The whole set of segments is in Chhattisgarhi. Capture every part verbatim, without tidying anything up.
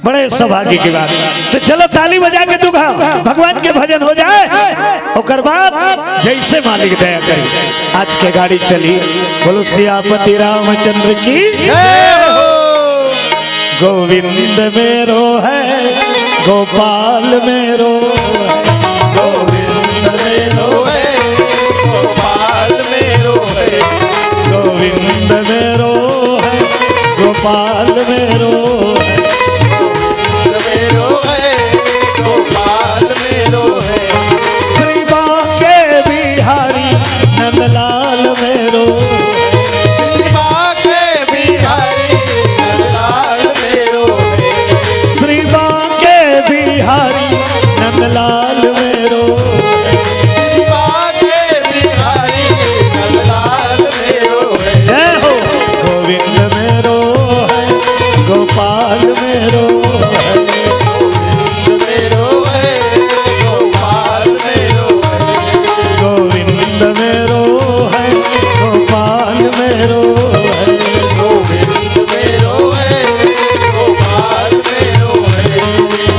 बड़े सौभाग्य की बात। तो चलो, ताली बजा के दुखा भगवान के भजन हो जाए, ओकर बाद जैसे मालिक दया करी। आज के गाड़ी चली, बोलो सियापति रामचंद्र की। जय हो। गोविंद मेरो है, गोपाल मेरो है, गोविंद मेरो है, गोपाल मेरो है, गोविंद मेरो है, गोपाल मेरो है। मेरो है, गोपाल मेरो है। श्री बांके बिहारी नंदलाल मेरो है। श्री बांके बिहारी नंदलाल मेरो है। श्री बांके बिहारी नंदलाल मेरो है। श्री बांके बिहारी नंदलाल मेरो है। जय हो। गोविंद मेरो है, गोपाल मेरो है। गोविंद मेरो है, गोपाल मेरो है। गोविंद मेरो है, गोपाल मेरो है। गोविंद मेरो है, गोपाल मेरो है।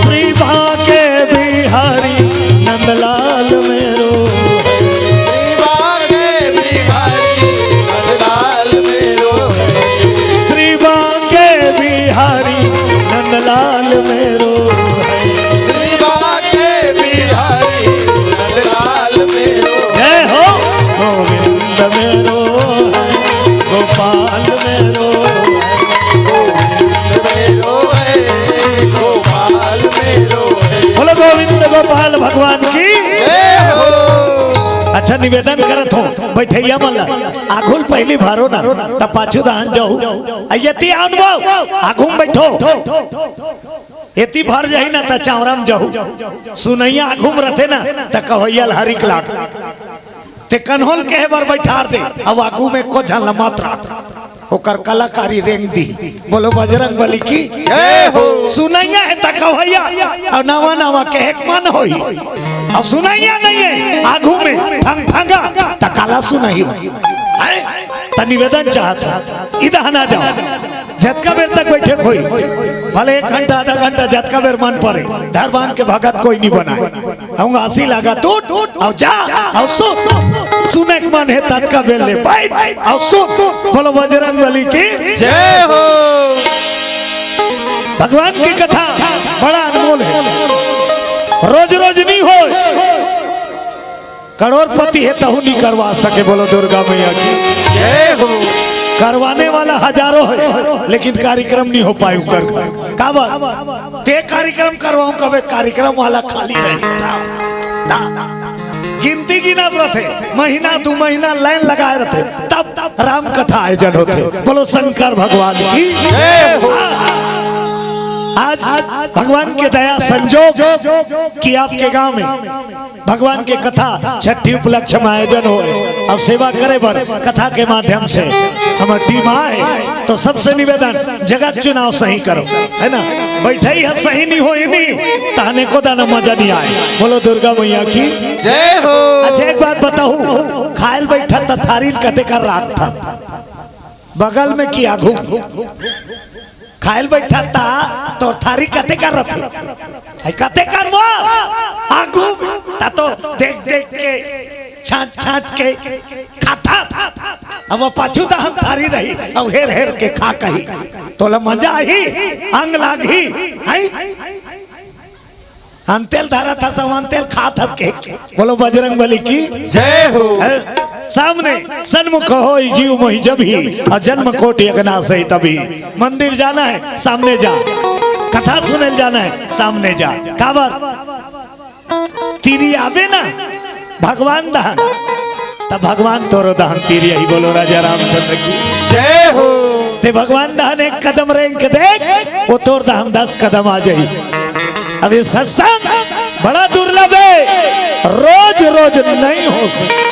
श्री बांके बिहारी नंदलाल मेरो है। श्री बांके बिहारी नंदलाल मेरो है। श्री बांके बिहारी नंदलाल मेरो है। श्री बांके बिहारी नंदलाल मेरो। जय हो। गोविंद मेरो है, गोपाल मेरो है। गोविंद मेरो है, गोपाल मेरो है। बोलो गोविंद गोपाल भगवान की। जय हो। अच्छा, निवेदन करत हो, बैठैया मन ला, आघू ल पहिली भरो ना, त पाछू दहन जाहू। अइयती आन बाऊ, आघू म बैठो। एती भर जाही ना, त चांवरा म जाहू। सुनइया आघू म रथे ना, त कहोइया ल हरिक लाग। ते कन्होल कहे बर बैठार दे, अउ आगू में एको झन ल मत राख। ओकर कलाकारी रेंग दी। बोलो बजरंग बली की। जय हो। सुनइया हे त कहोइया, अउ नवा नवा कहे के मन होही। अउ सुनइया नइ हे, आगू में ठंग ठंगा, त काला सुनही हो। हैं? त निवेदन चाहत हो, इधर ना जाओ। जतका बेर तक बैठे के होही, भले एक घंटा, आधा घंटा, जतका बेर मन परे, धर बांध के भगत कोई नइ बनाय। हूँ आसी लगा टूट, अउ जा, अउ सुन। सुने के मन हे ततका बेर ले बैठ, अउ सुन। बोलो बजरंग बली की। जय हो। भगवान की कथा बड़ा अनमोल हे, रोज रोज नइ होय। करोड़पति हे तहू नइ करवा सके, बोलो दुर्गा मैया की। जय हो। करवाने वाला हजारों हे, लेकिन कार्यक्रम नइ हो पाय उकर घर। काबर? ते कार्यक्रम करवाहूं कबे, कार्यक्रम वाला खाली रही। ता, ता। गिनती गिनत रथे, महीना दू महीना लाइन लगाय रथे, तब राम कथा आयोजन होथे। बोलो शंकर भगवान की। जय हो। आज भगवान के दया संजोग कि आपके गांव में भगवान के कथा छठी उपलक्ष्य में आयोजन होय अउ सेवा करे बर कथा के माध्यम से हमर टीम आय, तो सबसे निवेदन, जगह के चुनाव सही करो, है ना? बैठई ह सही नइ होही नी, तहने को दाना मजा नइ आय। बोलो दुर्गा मैया की। जय हो। अच्छा, एक बात बताहूं, खाय ल बैठत त थारी ल कते कर राखथस? बगल में कि आघू? खाय ल बैठत त तोर थारी कते कर रथे? अई कते कर वो? आघू त तो देख देख के, छांट छांट के खाथस। अब वो पाछू त हम थारी रही, अउ हेर हेर के खा कही। तोला मजा आही, अंग लागही, हैं? अंतेल धरत हस, अंतेल खात हस के। बोलो बजरंग बली की। जय हो। हैं? सामने सन्मुख होई जीव मोहि जब ही, अउ जन्म कोटि अगना सही तभी। मंदिर जाना हे, सामने जा। कथा सुने ल जाना हे, सामने जा। काबर? तिरी आबे ना भगवान दहन, त भगवान तोरो दहन तिरी आही। बोलो राजा रामचंद्र की। जय हो। ते भगवान दहन एक कदम रेंग के देख, वो तोर दहन दस कदम आ जाही। अब ये सत्संग बड़ा दुर्लभ हे, रोज रोज नइ हो सके।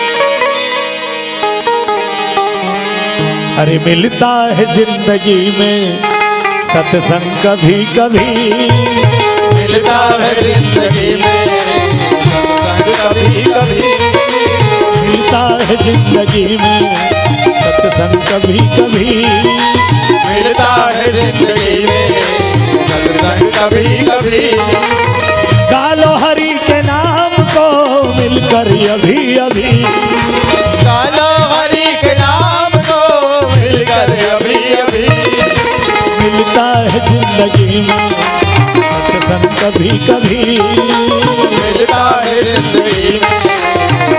अरे मिलता है जिंदगी में सत्संग कभी कभी। मिलता है जिंदगी में सत्संग कभी कभी। मिलता है जिंदगी में सत्संग कभी कभी। मिलता है जिंदगी में सत्संग गा लो हरि के नाम को मिलकर अभी अभी। गा लो हरि के नाम को मिलकर अभी अभी। मिलता है जिंदगी में सत्संग कभी कभी। मिलता है जिंदगी में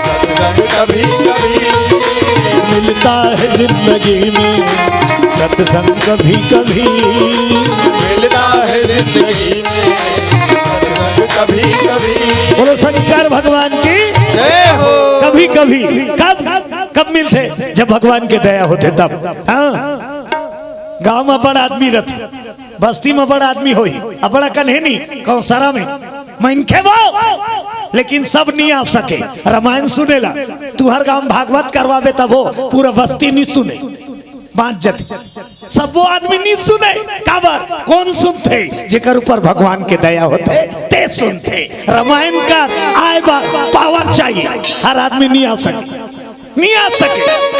सत्संग कभी कभी। मिलता है जिंदगी में सत्संग कभी कभी। मिलता है जिंदगी में सत्संग कभी कभी। बोलो शंकर भगवान की। जय हो। कभी कभी। कब? कब मिलथे? जब भगवान के दया होथे तब। हाँ, गांव में बड़ आदमी रथे, बस्ती में बड़ आदमी होही, अब बड़ा कन्हे नहीं, कौन सारा में मनखे वो, लेकिन सब नहीं आ सके। रामायण सुनेला, तुहर गांव भागवत करवाबे तब हो, पूरा बस्ती नहीं सुने, बांच जथे। सबो आदमी नहीं सुने, काबर? कौन सुनथे? जेकर ऊपर भगवान के दया होथे, ते सुनथे। रामायण कर आए बर पावर चाहिए, हर आदमी नहीं आ सके, नहीं आ सके।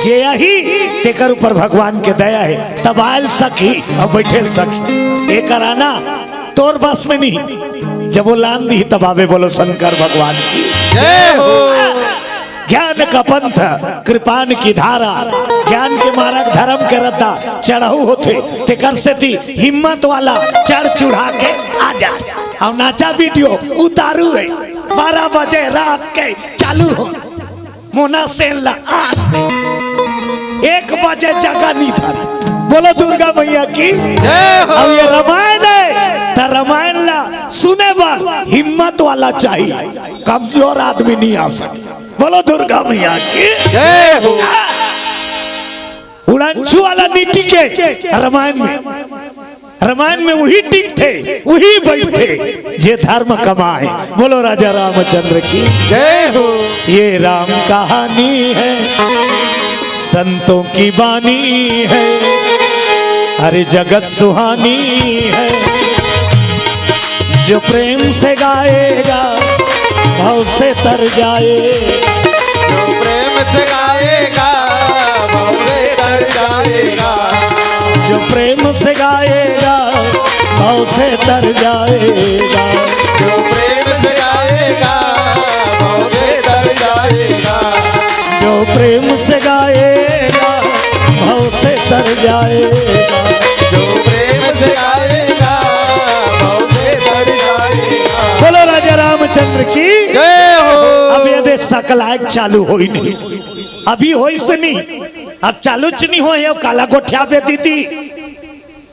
जे आही, तेकर ऊपर भगवान के दया है, तब आयल सकही और बैठेल सकही। एकर आना तोर बस में नहीं, जब वो लान दी तब आबे। बोलो शंकर भगवान की। जय हो। ज्ञान का पंथ, कृपान की धारा, ज्ञान के मारग, धर्म के रद्दा चढ़ऊ होथे, तेकर सेती हिम्मत वाला चढ़ चढ़ा के आ जाथे। और नाचा वीडियो उतारू है, बारह बजे रात के चालू हो, मोना सेन ला आठ, एक बजे जगा नहीं धर। बोलो दुर्गा मैया की। जय हो। अब ये रामायण है, त रामायण ला सुने बर हिम्मत वाला चाहिए, कमजोर आदमी नहीं आ सके। बोलो दुर्गा मैया की। जय हो। उड़ांचू वाला नहीं टिके रामायण में, रामायण में वही टिकथे, वही बैठथे, जे धर्म कमाए। बोलो राजा रामचंद्र की। जय हो। ये राम कहानी है, संतों की बानी है, अरे जगत सुहानी है। जो प्रेम से गाएगा, भव से तर जाए। जो प्रेम से गाएगा, भव से तर जाएगा। जो प्रेम से गाएगा, भव से तर जाएगा। जो प्रेम से गाएगा, भव से तर जाएगा। जो प्रेम से गाएगा, भव से तर जाएगा। जो प्रेम से गाएगा, भव से तर जाएगा। बोलो राजा रामचंद्र की। जय हो। अब ये दे सकलायक चालू होई नहीं, अभी होई से नहीं, अब चालू च नहीं होए, काला गोठियाबे दीदी।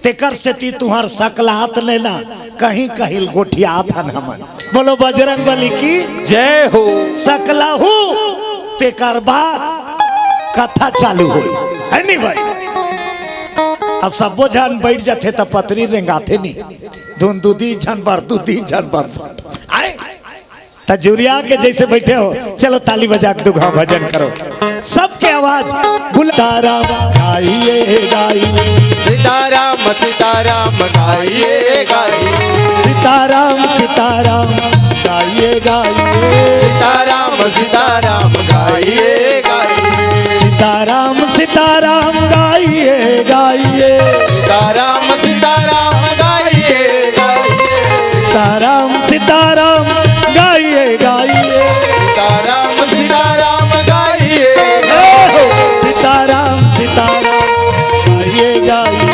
तेकर सेती तुहर सकलात ले ना, कहीं कहीं गोठियात हन हमन। बोलो बजरंग बली की। जय हो। सकलाहू, तेकर बाद कथा चालू होई, है नी भाई? अब सबो झन बैठ जाथे त पतरी रेंगाथे नी, धुन दू दी झन बर, दू दी झन बर। आए? त जुरिया के जैसे बैठे हो, चलो ताली बजा के दुगहा भजन करो। सबके आवाज बुल-, सीताराम गाइए गाइए। सीताराम सीताराम गाइए गाइए। सीताराम सीताराम गाइए गाइए। सीताराम सीताराम गाइए गाइए। सीताराम सीताराम गाइए गाइए। सीताराम सीताराम गाइए गाइए। सीताराम सीताराम गाइए गाइए। सीताराम सीताराम गाइए। ए हो, सीताराम सीताराम गाइए गाइए।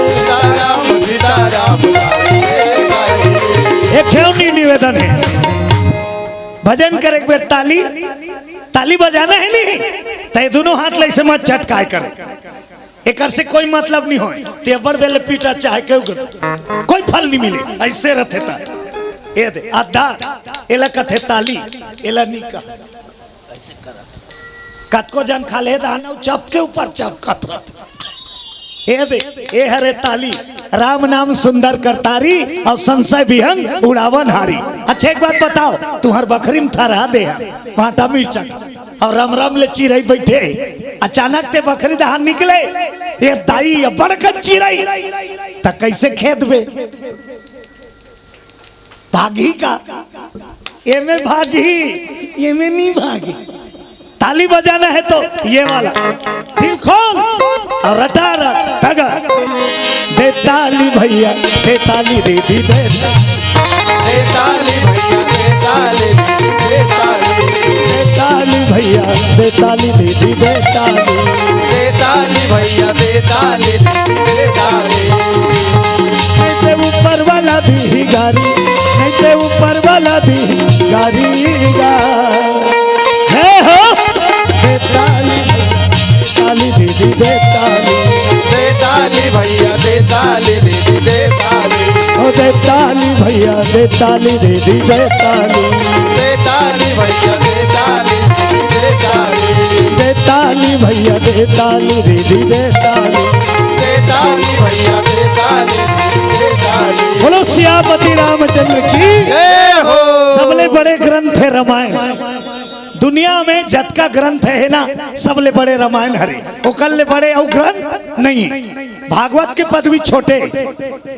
सीताराम सीताराम गाइए गाइए। एक ठेवनी निवेदन है, भजन करे एक बेर ताली, ताली बजाना है नहीं, त ये दोनों हाथ ले से मत चटकाए कर। एकर से कोई मतलब नहीं होए। ते बड़ बेले पीटा चाहे केहू के, कोई फल नहीं मिले। ऐसे रहते ता। ए दे, आधा, एला कथे ताली, एला नहीं कह। ऐसे करत। कतको जन खा ले दाना, चप के ऊपर चप कत रहत। ए दे, ए हरे ताली, राम नाम सुंदर करतारी और संशय विहंग उड़ावन हारी। अच्छा, एक बात बताओ, तुम्हार बखरी में थरहा दे है, भाटा मिर्चा और रम रम ले चिरई बैठे, अचानक ते बखरी दहार निकले, ये दाई, ये बड़कन चिरई, त कैसे खेदबे? भागी का? एमे भागी, एमे नहीं भागी। ताली बजाना है तो ये वाला, दिल खोल और रटा रट, तगड़। दे ताली भैया, दे ताली, दे दी, दे ताली। दे ताली भैया, दे ताली, दे ताली। दे ताली भैया, दे ताली, दे दी, दे ताली। दे ताली भैया, दे ताली, दे ताली। नहीं ते ऊपर वाला भी गारी, नहीं ते ऊपर वाला भी गारी गा। हे हो, दे ताली, ताली दीदी दे ताली। दे ताली भैया, दे ताली दीदी दे ताली। ओ दे ताली भैया, दे ताली दीदी दे ताली। दे ताली भैया, दे ताली दीदी दे ताली। दे ताली भैया, दे ताली दीदी दे ताली। दे ताली भैया, दे ताली दीदी दे ताली। बोलो सियापति रामचंद्र की। जय हो। सबले बड़े ग्रंथ है रामायण। दुनिया में जतका ग्रंथ है ना, सबले बड़े रामायण हरे, ओकर ले बड़े अउ ग्रंथ नहीं है। भागवत के पदवी छोटे,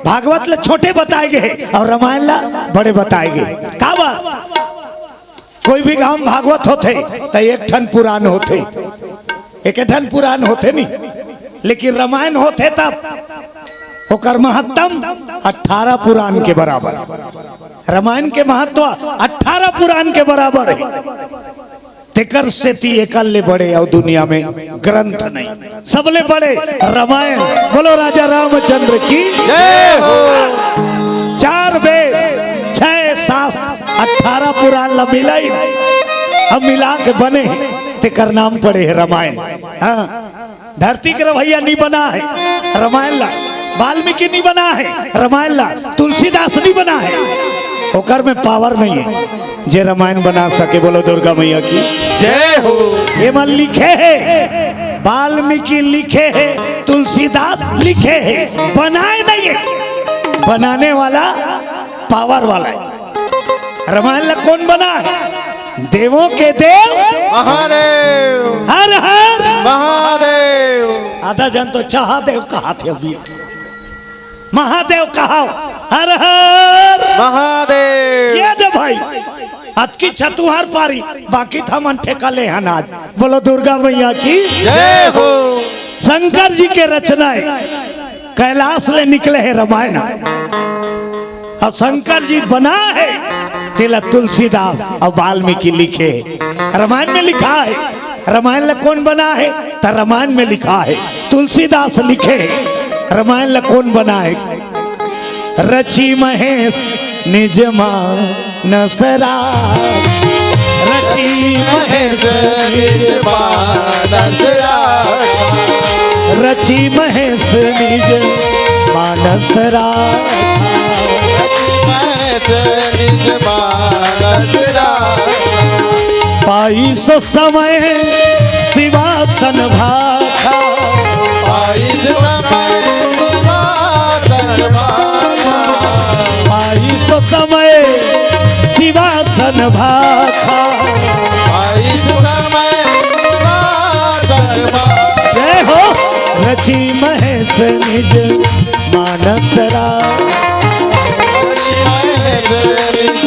भागवत ला छोटे बताए गए हैं और रामायण ला बड़े बताए गए। का बात? कोई भी गांव में भागवत होथे त एक ठन पुराण होथे, एक ठन पुराण होथे नहीं, लेकिन रामायण होथे तब ओकर महत्तम अठारह पुराण के बराबर। रामायण के महत्व अठारह पुराण के बराबर है। तेकर सेती एकर ले बड़े अउ दुनिया में ग्रंथ नहीं, सबले बड़े रामायण। बोलो राजा रामचंद्र की। जय हो। चार वेद, छह शास्त्र, अठारह पुराण ला मिलाई, अब मिला के बने हे, तेकर नाम पड़े है रामायण। हाँ, धरती के रवैया नी बना है रामायण ला, वाल्मीकि नी बना है रामायण ला, तुलसीदास नी बना है, ओकर में पावर नहीं है जे रामायण बना सके। बोलो दुर्गा मैया की। जय हो। एमा लिखे है, वाल्मीकि लिखे है, तुलसीदास लिखे है, बनाए नहीं है, बनाने वाला पावर वाला है। रामायण ला कोन बना है? देवों के देव महादेव। हर हर महादेव। आधा जन तो चाहा देव कहाथे अभी, महादेव कहाव। हर हर महादेव। ये दे भाई, अतकी छतुहार पारी, बाकी त हमन ठेका ले हन आज। बोलो दुर्गा मैया की। जय हो। शंकर जी के रचना है, कैलाश ले निकले है रामायण। अउ शंकर जी बना है, तेला तुलसीदास अउ वाल्मीकि लिखे है। रामायण में लिखा है, रामायण ला कोन बना है? त रामायण में लिखा है, तुलसीदास लिखे है। रामायण ला कोन बना है? रची महेश निज मानस राग। रची महेश निज मानस राग। रची महेश निज मानस राग। रची महेश निज मानस राग। पाई सो समय सिंहासन भाखा। पाई सो समय सिंहासन भाखा। पाई सो समय सिंहासन भाखा। पाई सो समय सिंहासन भाखा। जय हो। रची महेश निज मानस राग। रची महेश निज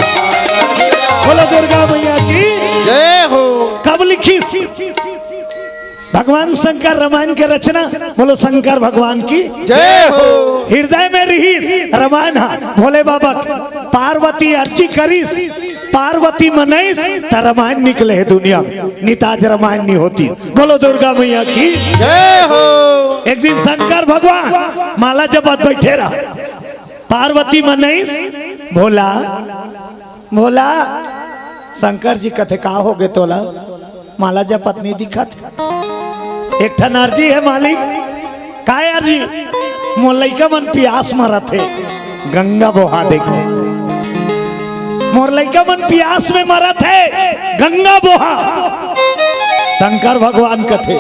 मानस राग। बोलो दुर्गा मैया की। जय हो। कब लिखिस भगवान शंकर रामायण के रचना? बोलो शंकर भगवान की। जय हो। हृदय में रिहिस रामायण हा, भोले बाबा के। पार्वती अर्जी करिस, पार्वती मनइस, त रामायण निकले हे दुनिया में। निताज रामायण नहीं होती। बोलो दुर्गा मैया की। जय हो। एक दिन शंकर भगवान माला जपत बैठे रहा। पार्वती मनइस, भोला, भोला। शंकर जी कथे, का हो गे तोला? माला जपत नहीं दिखत। एक ठन अर्जी है मालिक। काय अर्जी? मोर लइका मन पियास मरत हे, गंगा बोहा देखे। मोर लइका मन पियास में मरत हे, गंगा बोहा। शंकर भगवान कथे,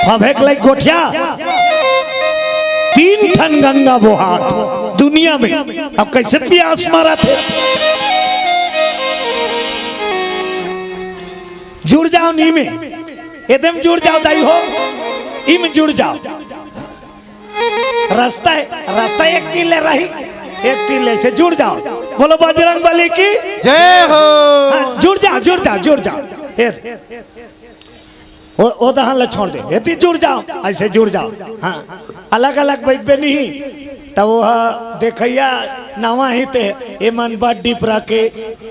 फभेक लइक गोठिया, तीन ठन गंगा बोहा दुनिया में, अब कैसे पियास मरत हे? जुड़ जाओ नी में, एदम जुड़ जाओ दाई हो, इम जुड़ जाओ। रास्ता है, रास्ता एक तीर ले रही, एक तीर ले से जुड़ जाओ। बोलो बजरंग बली की। जय हो। हाँ, जुड़ जाओ, जुड़ जाओ, जुड़ जाओ। ए, ओ, ओ दहा ला छोड़ दे, एती जुड़ जाओ, ऐसे जुड़ जाओ। हाँ, अलग अलग बैठबे नहीं, त वो ह देखइया नवा ही ते, एमन बड़ डिपरा के,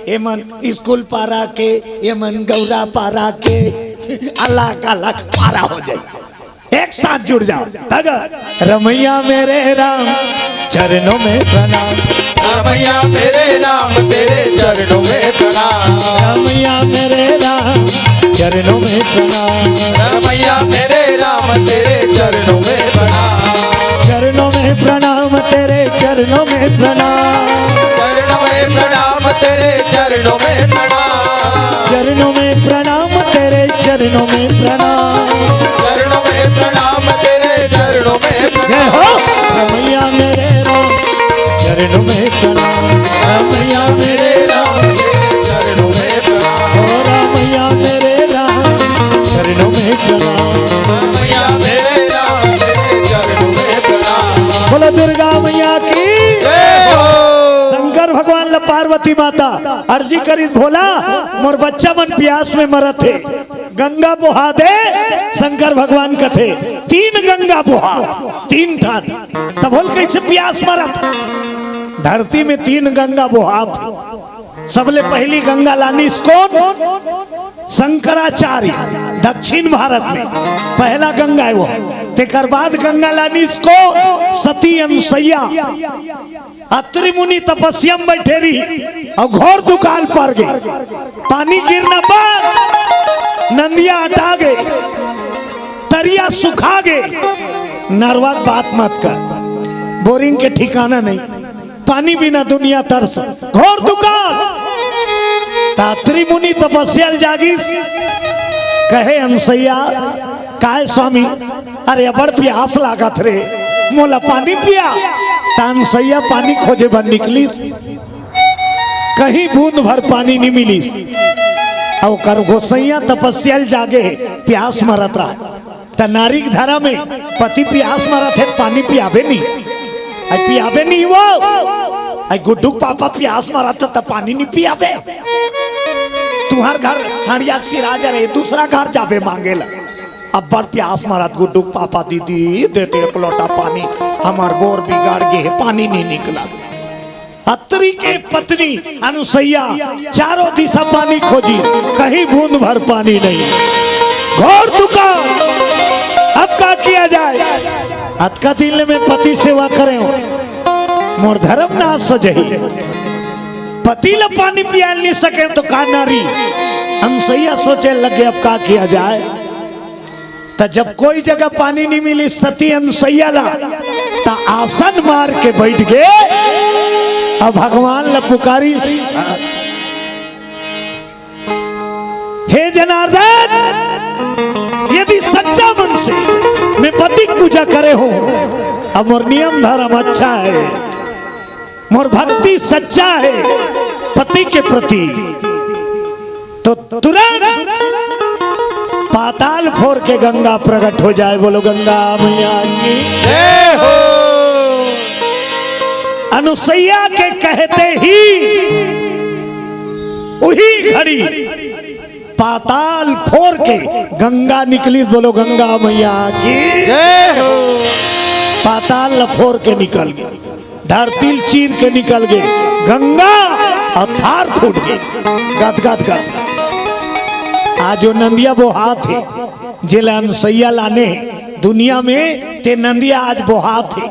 एमन स्कूल पारा के, एमन गौरा पारा के, अलग अलग पारा हो जाई। एक साथ जुड़ जाओ। तग रमैया मेरे राम, चरणों में प्रणाम। रमैया मेरे राम, तेरे चरणों में प्रणाम। रमैया मेरे राम, चरणों में प्रणाम। रमैया मेरे राम, तेरे चरणों में प्रणाम। चरणों में प्रणाम, तेरे चरणों में प्रणाम। चरणों में प्रणाम, तेरे चरणों में प्रणाम। चरणों में प्रणाम, तेरे चरणों में प्रणाम। चरणों में प्रणाम, तेरे चरणों में जय हो। रमैया मेरे राम, चरणों में प्रणाम। रमैया मेरे राम, चरणों में प्रणाम। ओ रमैया मेरे राम, चरणों में प्रणाम। रमैया मेरे राम, तेरे चरणों में प्रणाम। बोलो दुर्गा मैया की। जय हो। शंकर भगवान ल पार्वती माता अर्जी करिस, भोला, मोर बच्चा मन प्यास में मरत हे, गंगा बोहा दे। शंकर भगवान कथे, तीन गंगा बोहा, तीन ठान। तब बोल, कैसे प्यास मरत? धरती में तीन गंगा बोहात। सबले पहली गंगा लानिस कोन? शंकराचार्य, दक्षिण भारत में पहला गंगा है वो। तेकर बाद गंगा लानिस कोन? सती अनसैया। अत्रि मुनि तपस्या में बैठे रही और घोर दुकाल पर गए। पानी गिरना बाद नंदिया हटा गए, तरिया सुखा गए। नरवा के बात मत कर, बोरिंग के ठिकाना नहीं, पानी बिना दुनिया तरस, घोर दुकाल। त अत्रि मुनि तपस्या ल जागिस, कहे अनसैया, काय स्वामी, अरे अबड़ प्यास लागत रे, मोला पानी पिया। त अनसैया पानी खोजे बर निकलिस, कहीं बूंद भर पानी नहीं मिलिस। अउ ओकर गोसैया तपस्या ल जागे हे, प्यास मरत रहा। त नारी के धरम हे, पति पियास मरत हे, पानी पियाबे नहीं, आई पियाबे नहीं वो, आई गुड्डू के पापा पियास मरत हे, त पानी नहीं पियाबे। तुहर घर हंडिया के सिराज रहे, दूसरा घर जाबे मांगे ला। अब्बड़ प्यास मरत गुड्डू के पापा, दीदी देते एक लोटा पानी, हमार बोर बिगड़ गे हे, पानी नहीं निकला। अत्रि के पत्नी अनुसैया चारों दिशा पानी खोजी, कहीं बूंद भर पानी नहीं। घोर दुकाल, अब का किया जाए? अतका दिन ले मैं पति सेवा करे हूँ, मोर धर्म नाश हो जाही। पति ला पानी पिया नहीं सके तो का नारी? अनुसैया सोचे लगे, अब का किया जाए? त जब कोई जगह पानी नहीं मिली सती अनसैया ला, त आसन मार के बैठ गे। अब भगवान ला पुकारी, हे जनार्दन, यदि सच्चा मन से मैं पति की पूजा करे हूँ, अब मोर नियम धर्म अच्छा है, मोर भक्ति सच्चा है पति के प्रति, तो तुरंत पाताल फोर के गंगा प्रकट हो जाए। बोलो गंगा मैया की। जय हो। अनुसैया के कहते ही उही घड़ी पाताल फोर के गंगा निकली। बोलो गंगा मैया की। जय हो। पाताल ला फोर के निकल गे, धरती ल चीर के निकल गे गंगा, अउ थार फूट गे, गद गद गद। आज जो नंदिया बोहात हे, जेला अनसैया लाने हे दुनिया में, ते नंदिया आज बोहात हे।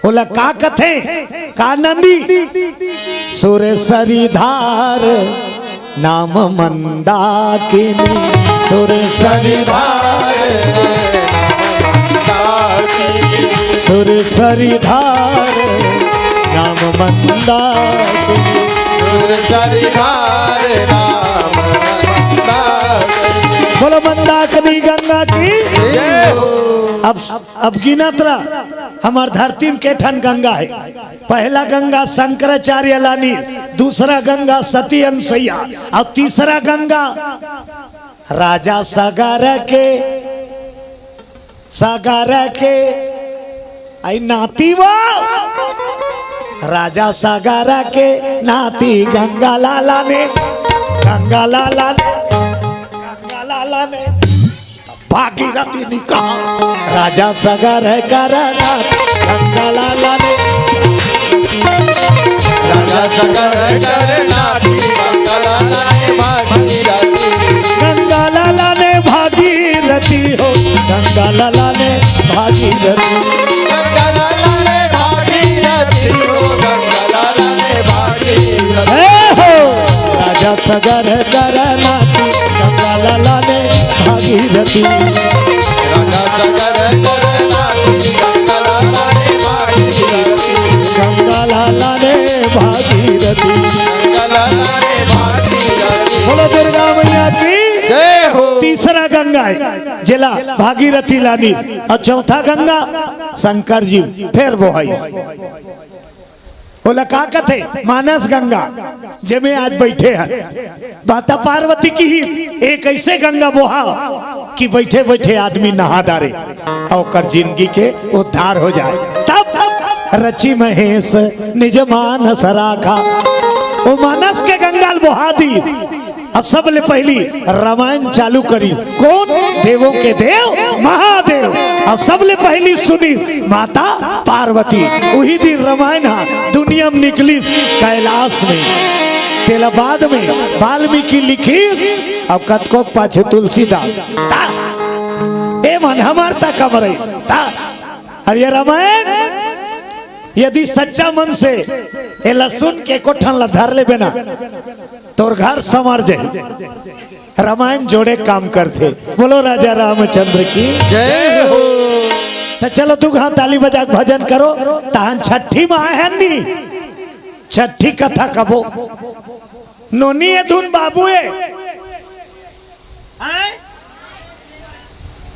ओला का कथे? का नंदी? सुरसरी धार नाम मंदाकिनी, सुरसरी धार, सुरसरी धार नाम मंदाकिनी। सुरसरी धार नाम मंदाकिनी। बोलो मंदाकिनी गंगा की। जय हो। अब, अब गिनत रह, हमार धरती में के ठन गंगा हे। पहला गंगा शंकराचार्य लानी, दूसरा गंगा सती अनसैया, अउ तीसरा गंगा राजा सगर के, सगर के, आई नाती वो, राजा सगर के नाती गंगा लाला ने, गंगा लाला ने, गंगा लाला ने। भागीरथी निकहा। राजा सगर करनाथ गंगा लाला ने। राजा सगर करनाथ गंगा लाला ने भागीरथी। गंगा लाला ने भागीरथी हो, गंगा लाला ने भागीरथी। गंगा लाला ने भागीरथी हो, गंगा लाला ने भागीरथी। हे हो, राजा सगर करनाथ गंगा लाला ने भागीरथी। राजा सगर करनाथ गंगा लाला ने भागीरथी। गंगा लाला ने भागीरथी। गंगा लाला ने भागीरथी। बोलो दुर्गा मैया की। जय हो। तीसरा गंगा हे जेला भागीरथी लानी, अउ चौथा गंगा शंकर जी फेर बोहाइस। ओला का कथे? मानस गंगा, जेमे आज बइठे हन। माता पार्वती किहिस, एक अइसे गंगा बोहा कि बइठे बइठे आदमी नहा डारे अउ ओकर जिनगी के उद्धार हो जाय। तब रचि महेस निज मानस राखा, ओ मानस के गंगा ल बोहा दिस। अउ सबले पहिली रामायण चालू करिस। कोन? देवों के देव महादेव। अउ सबले पहिली सुनिस माता पार्वती। उही दिन रामायण ह दुनिया म निकलिस कैलाश में। तेला बाद में वाल्मीकि लिखिस, अउ कतको पाछू तुलसीदास। ता, ए मन हमर ता कमरे। ता, अब ये रामायण यदि सच्चा मन से एला सुन के एको ठन ला धर लेबे ना, तोर घर संवर जाही। रामायण जोड़े काम करथे। बोलो राजा रामचंद्र की। जय हो। त चलो दू घांव ताली बजा के भजन करो, तहन छट्ठी म आए हन नी, छट्ठी कथा कबो। नोनी ए धुन बाबू ए। हैं?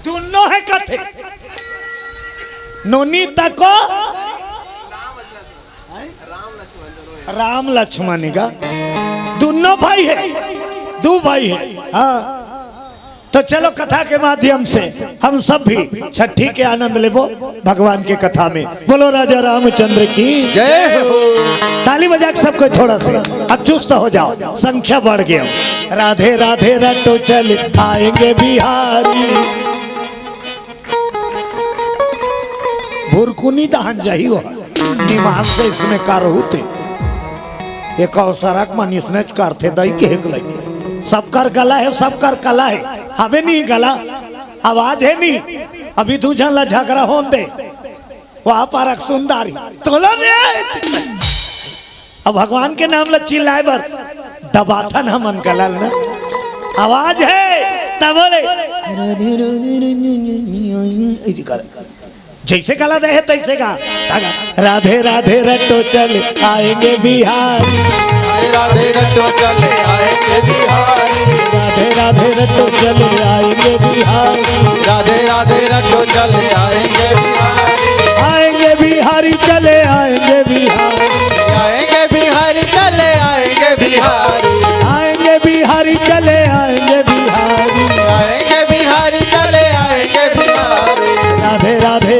दुनो हे कथे। नोनी तको राम लक्ष्मण गा, दुनो भाई हे, दू भाई हे। हाँ, तो चलो कथा के माध्यम से हम सब भी छट्ठी के आनंद लेबो भगवान के कथा में। बोलो राजा रामचंद्र की। जय हो। ताली बजा के सबको थोड़ा सा अब चुस्त हो जाओ, संख्या बढ़ गया। राधे राधे रटो चल आएंगे बिहारी। भुरकुनी दहन जाही हो, निमान से इसमें का रहू ते। एक अवसरक मन इसनेच करथे दई के हेक लई। सबकर गला हे, सबकर कला हे, हवे नी गला, आवाज हे नी। अभी दू झन ला झगड़ा होन दे, वहाँ पारक सुंदरी तोला रे। अब भगवान के नाम ला चिल्लाए बर दबाथन हमन गला ल ना, आवाज हे तब बोले। राधे राधे राधे राधे, ऐसे कर, जैसे गला दे हे तैसे गा। राधे राधे रटो चल आएंगे बिहारी। राधे राधे रटो चले आएंगे बिहारी। राधे राधे रटो चले आएंगे बिहारी। राधे राधे रटो चले आएंगे बिहारी। आएंगे बिहारी चले आएंगे बिहारी। आएंगे बिहारी चले आएंगे बिहारी। आएंगे बिहारी चले आएंगे बिहारी। आएंगे बिहारी चले आएंगे बिहारी। राधे राधे,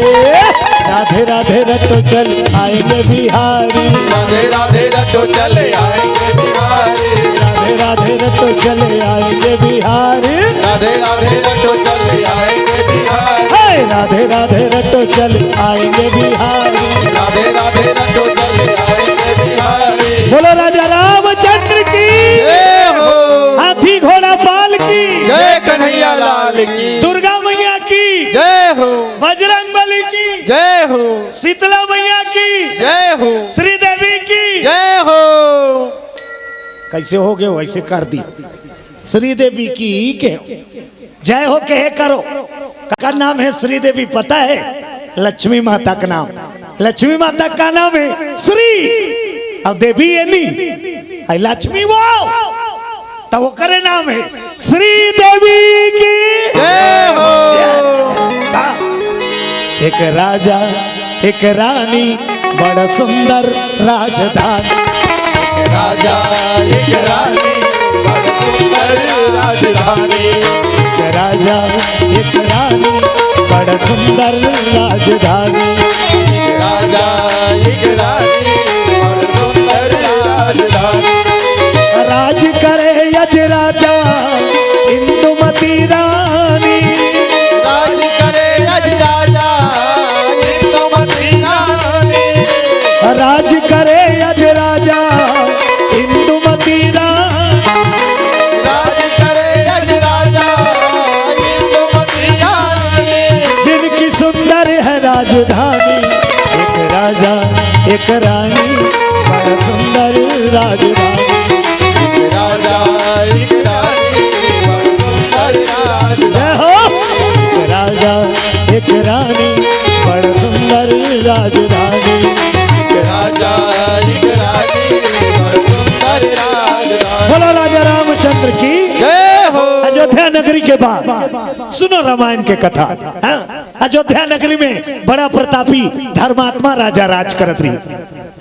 राधे राधे रटो चल आएंगे बिहारी। राधे राधे रटो चले आएंगे बिहारी। राधे राधे रटो चले आएंगे बिहारी। राधे राधे रटो चले आएंगे बिहारी। हे, राधे राधे रटो चले आएंगे बिहारी। राधे राधे रटो चले आएंगे बिहारी। बोलो राजा रामचंद्र की। जय हो। हाथी घोड़ा पाल की। जय कन्हैया लाल की। दुर्गा मैया की। जय हो। बजरंग बली की। जय हो। शीतला मैया की। जय हो। श्री देवी की। जय हो। कैसे हो गए, वैसे कर दी। श्री देवी की के जय हो कहे करो। का नाम हे श्री देवी, पता हे? लक्ष्मी माता का नाम। लक्ष्मी माता का नाम हे श्री, अउ देवी हे नी, अउ लक्ष्मी वो, त ओकरे नाम हे श्री देवी की। जय हो। एक राजा, एक रानी, बड़ा सुंदर राजधानी। एक राजा, एक रानी, बड़ा सुंदर राजधानी। एक राजा, एक रानी, बड़ा सुंदर राजधानी। एक राजा, एक रानी, बड़ा सुंदर राजधानी। राज करे यज राजा इंदुमती रानी। राजधानी, एक राजा, एक रानी, बड़ा सुंदर राजधानी। एक राजा, एक रानी, बड़ा सुंदर राजधानी। जय हो। एक राजा, एक रानी, बड़ा सुंदर राजधानी। एक राजा, एक रानी, बड़ा सुंदर राजधानी। बोलो राजा रामचंद्र की। जय हो। अयोध्या नगरी के बाद सुनो रामायण के कथा। हाँ? अयोध्या नगरी में बड़ा प्रतापी धर्मात्मा राजा राज करत रही।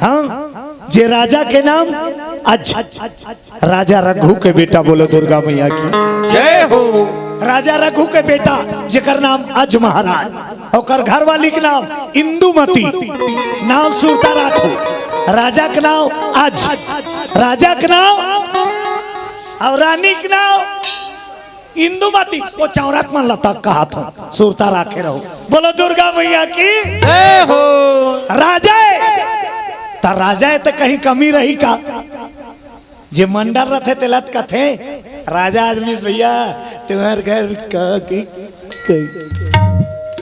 हाँ, जे राजा के नाम अज, राजा रघु के बेटा। बोलो दुर्गा मैया की। जय हो। राजा रघु के बेटा जेकर नाम अज महाराज, ओकर घरवाली के नाम इंदुमती, नाम सुरता राखो। राजा के नाम अज, राजा के नाम और रानी के नाम इंदुमती। वो चौरक मन लता कहा था, सुरता राखे रहो। बोलो दुर्गा मैया की। जय हो। राजा है, त राजा है त कहीं कमी रही का? जे मंडल रथे तेला त कथे, राजा आदमी से भैया, तुम्हार घर का की, की।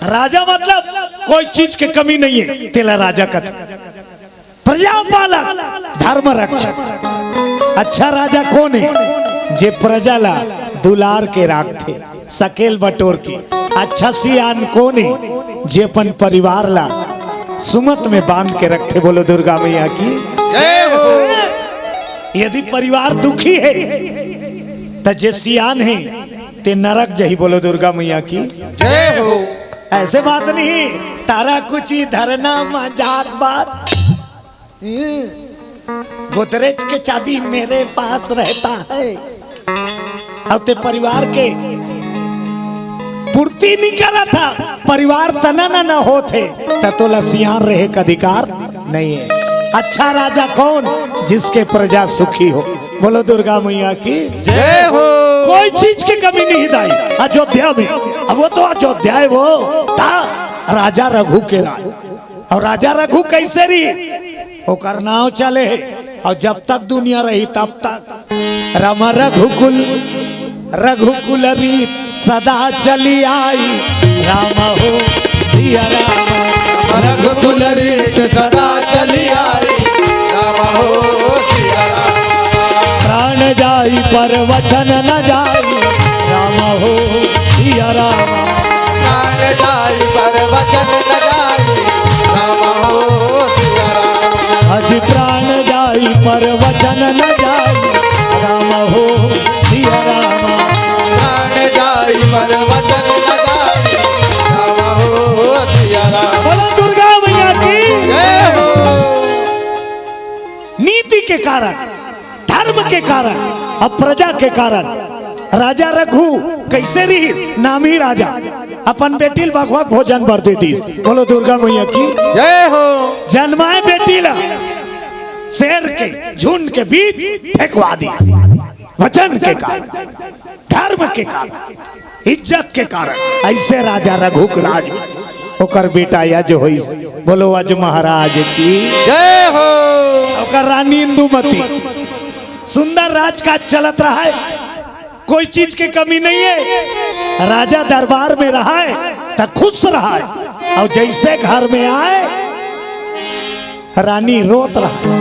राजा मतलब कोई चीज के कमी नहीं है, तेला राजा कथे। प्रजा पालक, धर्म रक्षक। अच्छा राजा कोन हे? जे प्रजा ला दुलार के राखथे, सकेल बटोर के। अच्छा सियान कोन हे? जे अपन परिवार ला सुमत में बांध के रखथे। बोलो दुर्गा मैया की। जय हो। यदि परिवार दुखी हे, त जे सियान हे, ते नरक जही। बोलो दुर्गा मैया की। जय हो। ऐसे बात नहीं, तारा कुछ ही धरना मजाक बात। गोदरेज के चाबी मेरे पास रहता है। अब ते परिवार के पूर्ति नहीं करत हा, परिवार तना ना ना होत हे, त तोला सियान रहे का अधिकार नहीं है। अच्छा राजा कौन? जिसके प्रजा सुखी हो। बोलो दुर्गा मैया की। जय हो। कोई चीज की कमी नहीं दाई अयोध्या में। अब वो तो अयोध्या है, वो था राजा रघु के राज। और राजा रघु कैसे रही, ओकर नाव चले हे। और जब तक दुनिया रही तब तक राम रघुकुल, रघुकुल रीत सदा चली आई। राम हो सिया राम, रघुकुल रीत सदा चली आई। राम हो सिया राम। प्राण जाई पर वचन न जाई। राम हो सिया राम। प्राण जाई पर वचन न जाई। राम हो सिया राम। अज प्राण जाई पर वचन न जाई। राम हो सिया राम। प्राण जाई पर वचन न जाई। राम हो सिया राम। बोलो दुर्गा मैया की। जय हो। नीति के कारण, धर्म के कारण, अब प्रजा के कारण राजा रघु कैसे रही? नामी राजा अपन बेटी ल भगवा भोजन बर दे दी। बोलो दुर्गा मैया की। जय हो। जन्माए बेटी ला शेर के झुंड के बीच फेंकवा दी। वचन के कारण, धर्म के कारण, इज्जत के कारण। ऐसे राजा रघुक राज, ओकर बेटा यज होइस। बोलो अज महाराज की। जय हो। ओकर रानी इंदुमती, सुंदर राजकाज चलत रहा है, कोई चीज के कमी नहीं है। राजा दरबार में रहा है त खुश रहा है, और जैसे घर में आए रानी रोत रहा।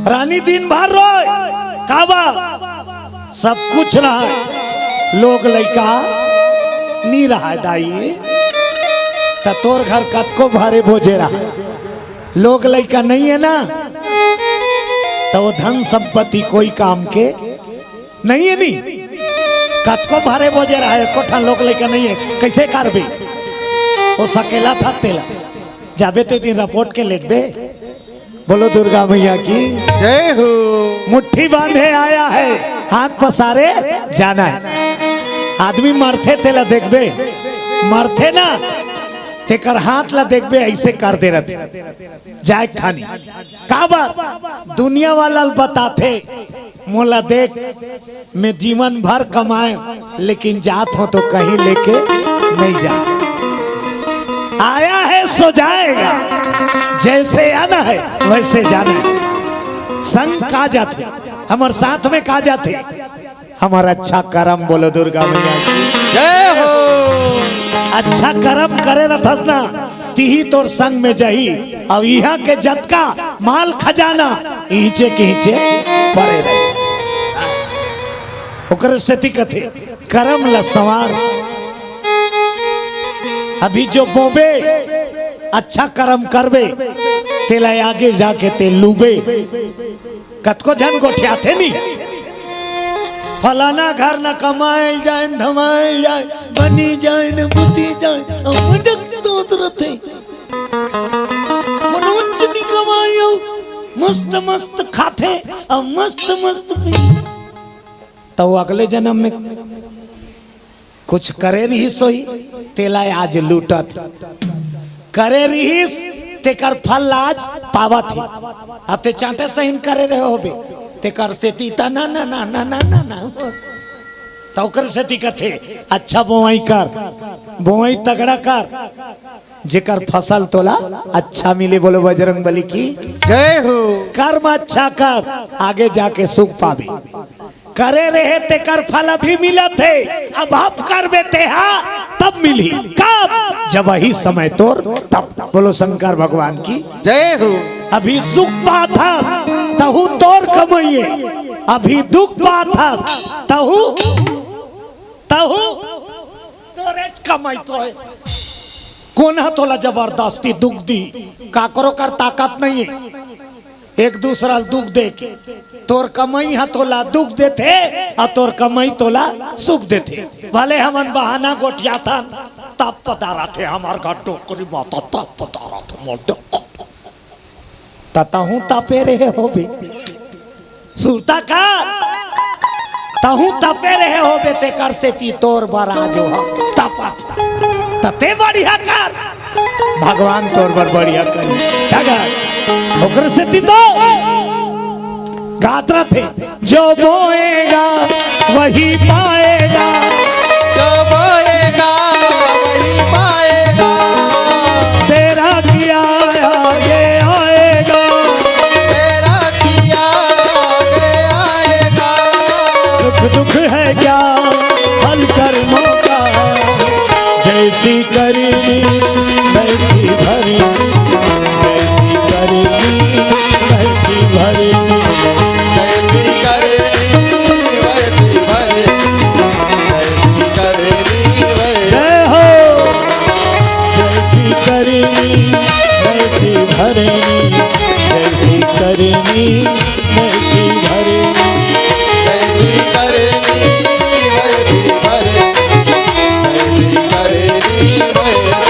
रानी दिन भर रोए, काबा सब कुछ रहा, लोग लइका नी रहा दाई। त तोर घर कतको भारे भोजे रहा, लोग लइका नहीं है ना, त वो धन संपत्ति कोई काम के नहीं है नी। कतको भारे भोजे रहा, एको ठन लोग लइका नहीं है, कैसे करबे? वो सकेला था तेला। जाबे तो एक दिन रिपोर्ट के लेखबे। बोलो दुर्गा मैया की। जय हो। मुट्ठी बांधे आया है, हाथ पसारे जाना है। आदमी मरथे तेला देखबे, मरथे ना तेकर हाथ ला देखबे, ऐसे कर दे रहते जाए खानी। काबर दुनिया वाला ल बताथे, मोला देख, मैं जीवन भर कमाए, लेकिन जात हो तो कहीं लेके नहीं जा। आया है सो जाएगा, जैसे आना है वैसे जाना है। संग का जाथे, हमर साथ में का जाथे, हमर अच्छा करम। बोलो दुर्गा मैया की। जय हो। अच्छा करम करे रथस ना, तिही तोर संग में जाही। अब इहाँ के जतका माल खजाना इहिचे के इहिचे परे रही। ओकर सेती कथे, करम ल संवार। अभी जो बोबे, अच्छा करम करबे, तेला आगे जाके ते लूबे। कतको झन गोठियाथे नी, फलाना घर न कमाए जाए, धमाए जाए, बनी जाए, न बुती जाए, अउ मजक सोच रथे। कोनो उच्च नी कमाए, अउ मस्त मस्त खाथे, अउ मस्त मस्त पी। त वो अगले जन्म में कुछ करे रिहिस होही, तेला आज लूटत। करे रिहिस, तेकर फल आज पावत हे। अब ते चांटे सहिन करे रहे होबे, तेकर सेती त ना, ना, ना। त ओकर सेती कथे, अच्छा बोवई कर, बोवई तगड़ा कर, जेकर फसल तोला अच्छा मिले। बोलो बजरंग बली की। जय हो। कर्म अच्छा कर, आगे जाके सुख पाबे। करे रहे तेकर फल अभी मिलत हे, अब आप करबे तेहा तब मिलही। कब? जब वही समय तोर तब। बोलो शंकर भगवान की। जय हो। अभी सुख पात हस, तहू तोर कमइये, अभी दुख पात हस, तहू, तहू तोरेच कमई तो हे। कोन ह तोला जबरदस्ती दुख दी? काकरो कर ताकत नहीं हे एक दूसरा ल दुख दे के। तोर कमई ह तोला दुख देथे, अउ तोर कमई तोला सुख देथे। भले हमन बहाना गोठियाथन, तब पता रथे हमर घर डोकरी माता, तब पता रथे मोर डोकरी। त तहूँ तपे रहे होबे। सुरता का तहूँ तपे रहे होबे, तेकर सेती तोर बर आज ओह तपत। त ते बढ़िया कर, भगवान तोर बर बढ़िया करी। डगर, ओकर सेती तो गात रथे, जो बोएगा वही पाएगा। जो बोएगा वही पाएगा। तेरा किया आगे आएगा। तेरा किया आगे आएगा। सुख दुख है क्या फल कर्मों का, जैसी करनी वैसी भरनी, जैसी करनी वैसी भरनी। जैसी करनी वैसी भरनी, जैसी करनी वैसी जय हो। जैसी करनी वैसी भरनी, जैसी करनी